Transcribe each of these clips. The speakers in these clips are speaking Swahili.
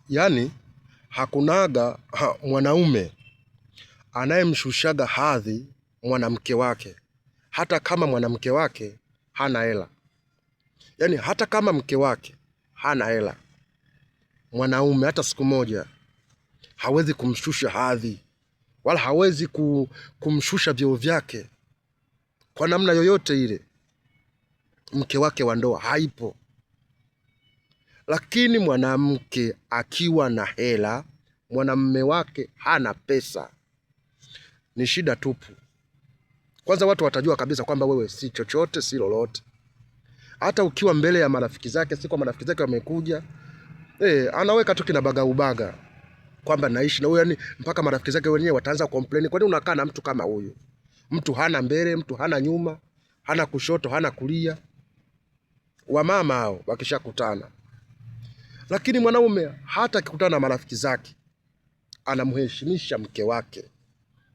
Yaani hakunaga mwanaume anayemshushaga hadhi mwanamke wake, hata kama mwanamke wake hana hela. Yaani hata kama mke wake hana hela, mwanaume hata siku moja hawezi kumshusha hadhi wala hawezi kumshusha vyeo vyake kwa namna yoyote ile. Mke wake wa ndoa haipo. Lakini mwanamke akiwa na hela, mwanamume wake hana pesa, ni shida tupu. Kwanza watu watajua kabisa kwamba wewe si chochote, si lolote. Hata ukiwa mbele ya marafiki zake, si kwa marafiki zake wamekuja, anaweka tu kinabaga ubaga kwamba naishi na huyu, yani mpaka marafiki zake wenyewe wataanza complain, kwani unakaa na mtu kama huyu? Mtu hana mbele, mtu hana nyuma, hana kushoto, hana kulia. Wamama hao wakishakutana. Lakini mwanaume hata akikutana na marafiki zake anamheshimisha mke wake,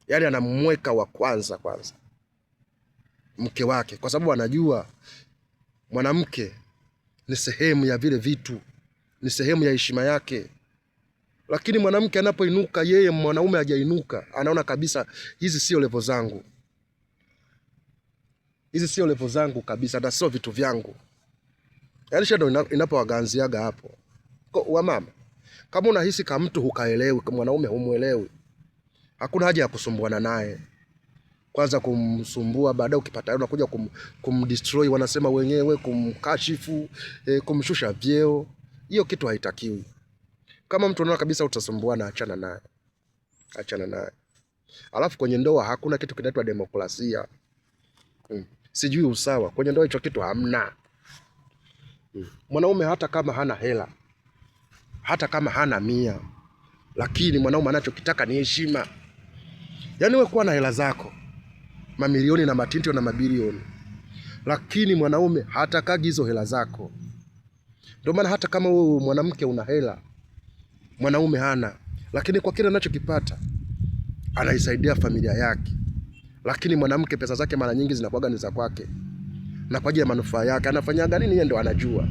yaani anamweka wa kwanza kwanza mke wake, kwa sababu anajua mwanamke ni sehemu ya vile vitu, ni sehemu ya heshima yake. Lakini mwanamke anapoinuka, yeye mwanaume hajainuka, anaona kabisa hizi sio levo zangu, hizi sio levo zangu kabisa, na sio vitu vyangu. Yaani shida ndo inapowaganziaga hapo. Wamama, kama unahisi kama mtu hukaelewi, kama mwanaume humuelewi, hakuna haja ya kusumbuana naye. Kwanza kumsumbua, baadaye ukipata unakuja kumdestroy, wanasema wenyewe, kumkashifu, kumshusha vyeo. Hiyo kitu haitakiwi. Kama mtu unaona kabisa utasumbuana, achana naye, achana naye. Alafu kwenye ndoa hakuna kitu kinaitwa demokrasia. Sijui usawa kwenye ndoa, hicho kitu hamna. Mwanaume hata kama hana hela, hata kama hana mia, lakini mwanaume anachokitaka ni heshima. Yaani wewe kuwa na hela zako mamilioni na matinti na mabilioni, lakini mwanaume hatakagi hizo hela zako. Ndio maana hata kama wewe mwanamke una hela, mwanaume hana, lakini kwa kile anachokipata anaisaidia familia yake. Lakini mwanamke pesa zake mara nyingi zinakuwaga ni za kwake na kwa ajili ya manufaa yake, anafanyaga nini yeye ndo anajua.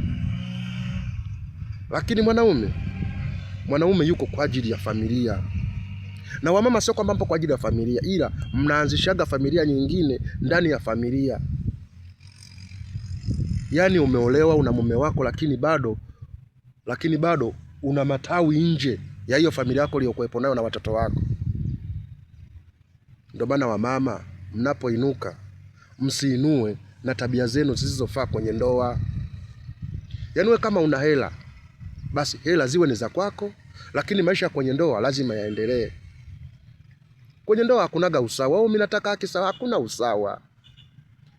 Lakini mwanaume yuko kwa ajili ya familia. Na wamama sio kwamba mpo kwa ajili ya familia, ila mnaanzishaga familia nyingine ndani ya familia. Yaani umeolewa, una mume wako, lakini bado una matawi nje ya hiyo familia yako uliyokuwepo nayo na watoto wako. Ndio maana wamama mnapoinuka, msiinue na tabia zenu zisizofaa kwenye ndoa. Yaani wewe kama una hela, basi hela ziwe ni za kwako, lakini maisha kwenye ndoa lazima yaendelee. Kwenye ndoa hakunaga usawa. Au mimi nataka haki sawa, hakuna usawa.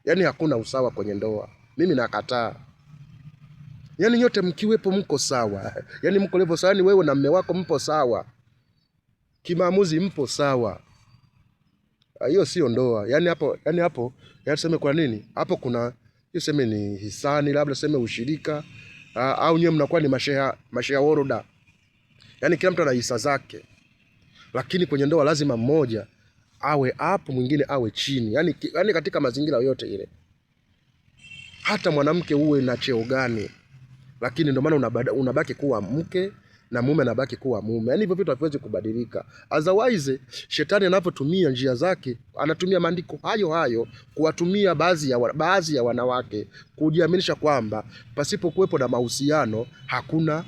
Yaani hakuna usawa kwenye ndoa. Mimi nakataa. Yaani nyote mkiwepo mko sawa. Yaani mko level sawa, yaani wewe na mume wako mpo sawa. Kimaamuzi mpo sawa. Hiyo sio ndoa. Yaani hapo, yaani hapo, yaani tuseme kwa nini? Hapo kuna hiyo seme ni hisani, labda seme ushirika, au nyewe mnakuwa ni masheha woroda. Yaani kila mtu ana hisa zake. Lakini kwenye ndoa lazima mmoja awe up, mwingine awe chini. Yaani katika mazingira yote ile. Hata mwanamke uwe na cheo gani, lakini ndio maana unabaki kuwa mke na mume anabaki kuwa mume. Yaani hivyo vitu haviwezi kubadilika. Otherwise shetani anapotumia njia zake, anatumia maandiko hayo hayo kuwatumia baadhi ya wanawake kujiaminisha kwamba pasipokuwepo na mahusiano hakuna,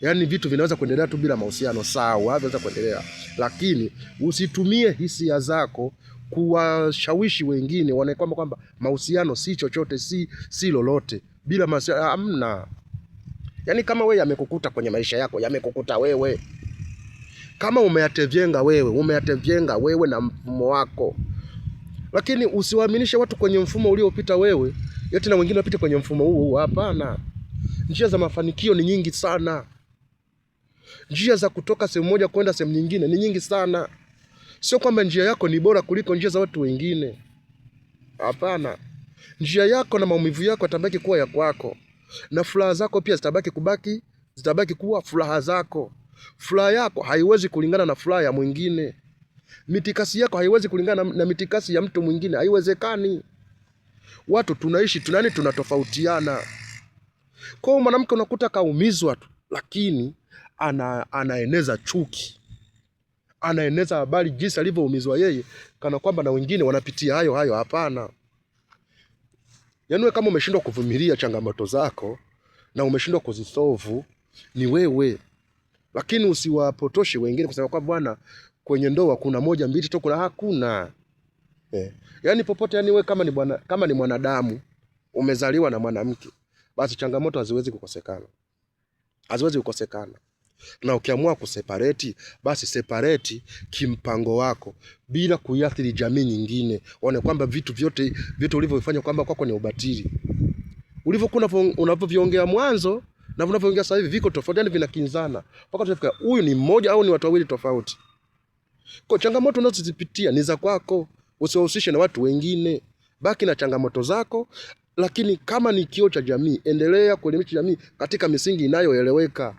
yaani vitu vinaweza kuendelea tu bila mahusiano. Sawa, vinaweza kuendelea, lakini usitumie hisia zako kuwashawishi wengine waone kwamba mahusiano si chochote, si lolote. Bila mahusiano hamna. Yaani kama wewe yamekukuta kwenye maisha yako, yamekukuta wewe. Kama umeyatevyenga wewe, umeyatevyenga wewe na mfumo wako. Lakini usiwaaminishe watu kwenye mfumo uliopita wewe, yote na wengine wapite kwenye mfumo huo huo. Hapana. Njia za mafanikio ni nyingi sana. Njia za kutoka sehemu moja kwenda sehemu nyingine ni nyingi sana. Sio kwamba njia yako ni bora kuliko njia za watu wengine. Hapana. Njia yako na maumivu yako yatabaki kuwa ya kwako. Na furaha zako pia zitabaki kuwa furaha zako. Furaha yako haiwezi kulingana na furaha ya mwingine. Mitikasi yako haiwezi kulingana na mitikasi ya mtu mwingine, haiwezekani. Watu tunaishi tunani, tunatofautiana. Kwa hiyo mwanamke unakuta kaumizwa tu, lakini anaeneza chuki, anaeneza habari jinsi alivyoumizwa yeye, kana kwamba na wengine wanapitia hayo hayo. Hapana. Yaani wewe kama umeshindwa kuvumilia changamoto zako na umeshindwa kuzisolve ni wewe, lakini usiwapotoshe wengine kusema kwa bwana, kwenye ndoa kuna moja mbili tu, kuna hakuna eh. Yaani popote, yani wewe kama ni bwana, kama ni mwanadamu umezaliwa na mwanamke, basi changamoto haziwezi kukosekana, haziwezi kukosekana. Na ukiamua kusepareti, basi separeti kimpango wako bila kuiathiri jamii nyingine, waone kwamba vitu vyote vyote ulivyofanya kwamba kwako ni ubatili. Ulivyokuwa unavyoviongea mwanzo na unavyoongea sasa hivi viko tofauti, yani vinakinzana mpaka tunafika huyu ni mmoja au ni watu wawili tofauti. Kwa changamoto unazozipitia ni za kwako, usiwahusishe na watu wengine. Baki na changamoto zako, lakini kama ni kioo cha jamii, endelea kuelimisha jamii katika misingi inayoeleweka.